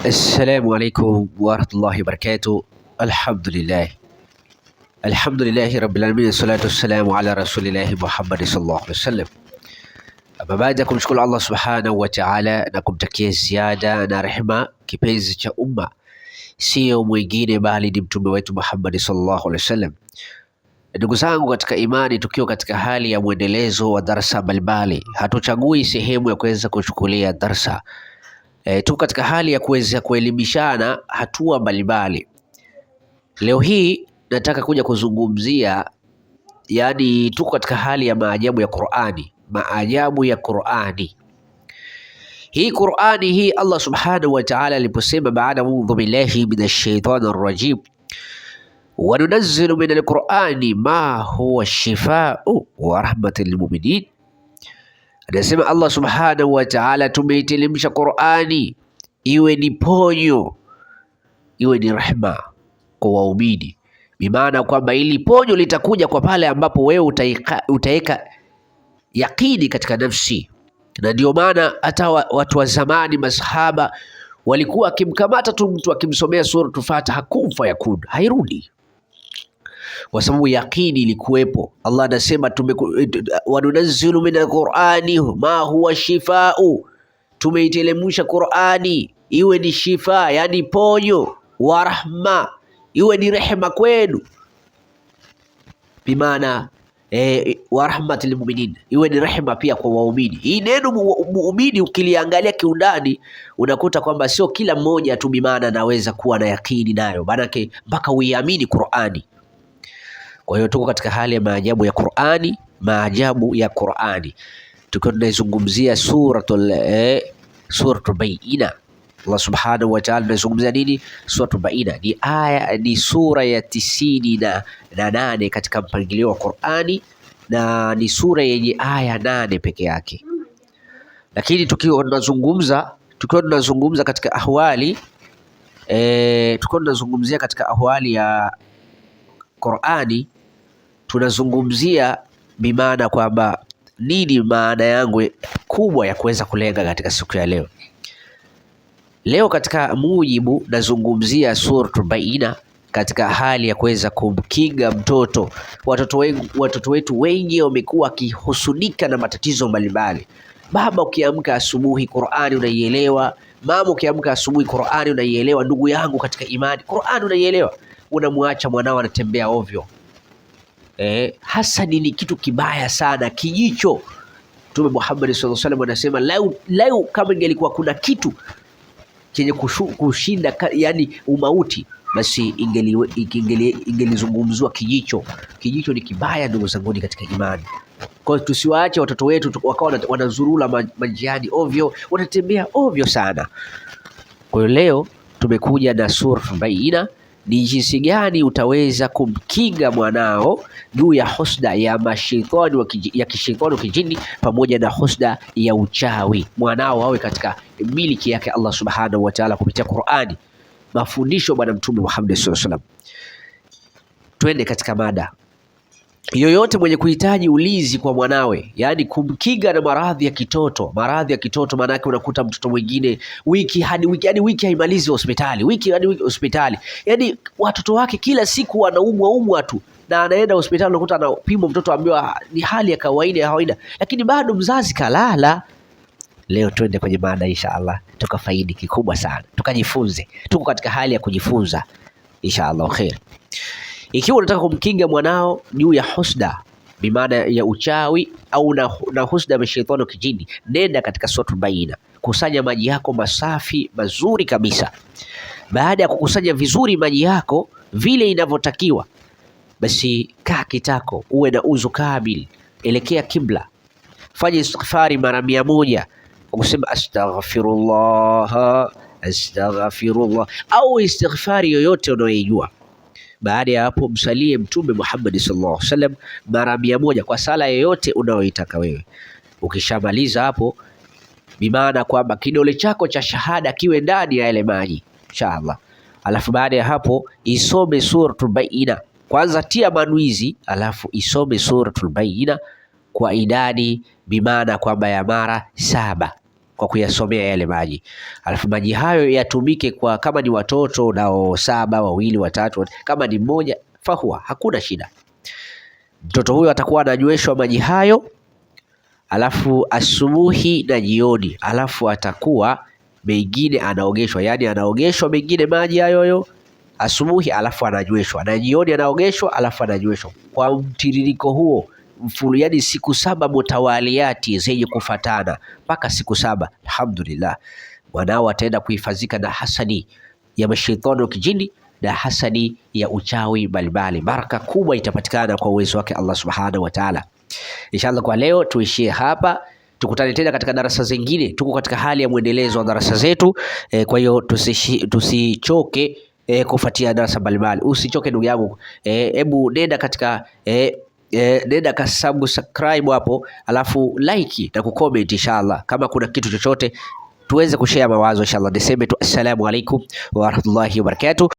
Assalamu alaikum warahmatullahi wabarakatuh. Alhamdulillah, alhamdulillahi rabbil alamin, salatu wassalamu ala rasulillahi Muhammad sallallahu alaihi wasallam. Ama baada ya kumshukuru Allah subhanahu wa ta'ala na kumtakia ziada na rehma kipenzi cha umma, siyo mwingine bali ni mtume wetu Muhammad sallallahu alaihi wasallam. Ndugu zangu katika imani, tukiwa katika hali ya mwendelezo wa darsa mbalimbali, hatuchagui sehemu ya kuweza kuchukulia darsa. Tuko katika hali ya kuweza kuelimishana hatua mbalimbali. Leo hii nataka kuja kuzungumzia, yani tuko katika hali ya maajabu ya Qur'ani, maajabu ya Qur'ani. Hii Qur'ani hii Allah subhanahu wa ta'ala aliposema baada audhu billahi minash shaitani rajim wa nunazzilu minal qur'ani ma huwa shifaa'u wa rahmatul lilmu'minin. Anasema Allah subhanahu wa ta'ala, tumeitelemsha Qur'ani iwe ni ponyo, iwe ni rehma kwa waumini, bimaana kwamba ili ponyo litakuja kwa pale ambapo wewe utaweka yaqini katika nafsi. Na ndio maana hata watu wa zamani masahaba walikuwa akimkamata tu mtu akimsomea suratul Fatiha, kun fayakun, hairudi kwa sababu yaqini ilikuwepo. Allah anasema wanunazzilu min alqurani ma huwa shifau, tumeitelemusha Qurani iwe ni shifa, yani ponyo, wa rahma, iwe ni rehema kwenu, bimaana wa rahmatil mu'minin, iwe ni rehema pia kwa waumini. Hii neno muumini ukiliangalia kiundani unakuta kwamba sio kila mmoja tu bimaana anaweza kuwa na yakini nayo, maanake mpaka uiamini Qurani. Kwa hiyo tuko katika hali ya maajabu ya Qur'ani, maajabu ya Qur'ani, tukiwa tunaizungumzia suratul Baina. Allah subhanahu wa ta'ala anazungumzia nini? Suratul Baina ni aya, ni sura ya 98 katika mpangilio wa Qur'ani na ni sura yenye aya 8 peke yake, lakini tukiwa tunazungumza katika ahwali tukiwa tunazungumzia katika ahwali ya Qur'ani tunazungumzia bimaana kwamba nini maana yangu kubwa ya kuweza kulenga katika siku ya leo. Leo katika mujibu nazungumzia suratul Baina katika hali ya kuweza kumkinga mtoto. Watoto wetu wengi wamekuwa wakihusunika na matatizo mbalimbali. Baba, ukiamka asubuhi Qur'ani unaielewa. Mama, ukiamka asubuhi Qur'ani unaielewa. Ndugu yangu katika imani, Qur'ani unaielewa. Unamwacha mwanao anatembea ovyo. Hasadi ni kitu kibaya sana, kijicho. Mtume Muhammad sallallahu alaihi wasallam anasema lau kama ingelikuwa kuna kitu chenye kushinda yani umauti, basi ingelizungumzwa kijicho. Kijicho ni kibaya, ndugu zanguni katika imani. Kwa hiyo tusiwaache watoto wetu wakawa wanazurula manjiani ovyo, wanatembea ovyo sana. Kwa hiyo leo tumekuja na suratul Baina, ni jinsi gani utaweza kumkinga mwanao juu ya husda ya mashaitani ya kishaitani kijini, pamoja na husda ya uchawi. Mwanao awe katika miliki yake Allah subhanahu wa ta'ala kupitia Qur'ani, mafundisho Bwana Mtume Muhammad sallallahu alaihi wasallam. Twende katika mada. Yoyote mwenye kuhitaji ulinzi kwa mwanawe, yaani kumkinga na maradhi ya kitoto. Maradhi ya kitoto maana yake unakuta mtoto mwingine wiki hadi wiki, yani wiki haimalizi hospitali, wiki hadi wiki hospitali, yani watoto wake kila siku wanaumwa umwa tu, na anaenda hospitali unakuta anapimwa mtoto, ambiwa ni hali ya kawaida ya kawaida, lakini bado mzazi kalala. Leo twende kwenye mada inshallah, tukafaidi kikubwa sana, tukajifunze. Tuko katika hali ya kujifunza inshallah khair. Ikiwa unataka kumkinga mwanao juu ya husda, bimaana ya uchawi au na husda ya mashaitani kijini, nenda katika suratul Baina, kusanya maji yako masafi mazuri kabisa. Baada ya kukusanya vizuri maji yako vile inavyotakiwa, basi kaa kitako, uwe na uzu kamili, elekea kibla, fanya istighfari mara 100 kwa kusema astaghfirullah, astaghfirullah, au istighfari yoyote unayoijua. Baada ya hapo msalie Mtume Muhammad sallallahu alaihi wasallam mara 100 kwa sala yoyote unayoitaka wewe. Ukishamaliza hapo, bimaana kwamba kidole chako cha shahada kiwe ndani ya yale maji inshallah. Alafu baada ya hapo isome suratul Baina kwanza, tia manuizi, alafu isome suratul Baina kwa idadi bimaana kwamba ya mara 7. kwa kuyasomea yale maji, alafu maji hayo yatumike kwa kama ni watoto nao saba, wawili, watatu, kama ni mmoja fahuwa, hakuna shida. Mtoto huyo atakuwa ananyweshwa maji hayo, alafu asubuhi na jioni, alafu atakuwa mengine anaogeshwa, yaani anaogeshwa mengine maji hayo hayo asubuhi, alafu ananyweshwa na jioni anaogeshwa, alafu ananyweshwa kwa mtiririko huo mfulu, yani siku saba mutawaliati zenye kufatana mpaka siku saba. Alhamdulillah, mwanao ataenda kuhifadhika na hasadi ya mashaitani wa kijini na hasadi ya uchawi mbalimbali. Baraka kubwa itapatikana kwa uwezo wake Allah subhanahu wa ta'ala. Inshallah, kwa leo tuishie hapa, tukutane tena katika darasa zingine. Tuko katika hali ya mwendelezo wa darasa zetu kwa hiyo tusichoke kufuatia darasa mbalimbali. Usichoke ndugu yangu, hebu nenda katika nenda ka subscribe hapo, alafu like na kucomment inshallah, kama kuna kitu chochote tuweze kushare mawazo inshallah. Niseme tu assalamu alaikum wa rahmatullahi wa barakatuh.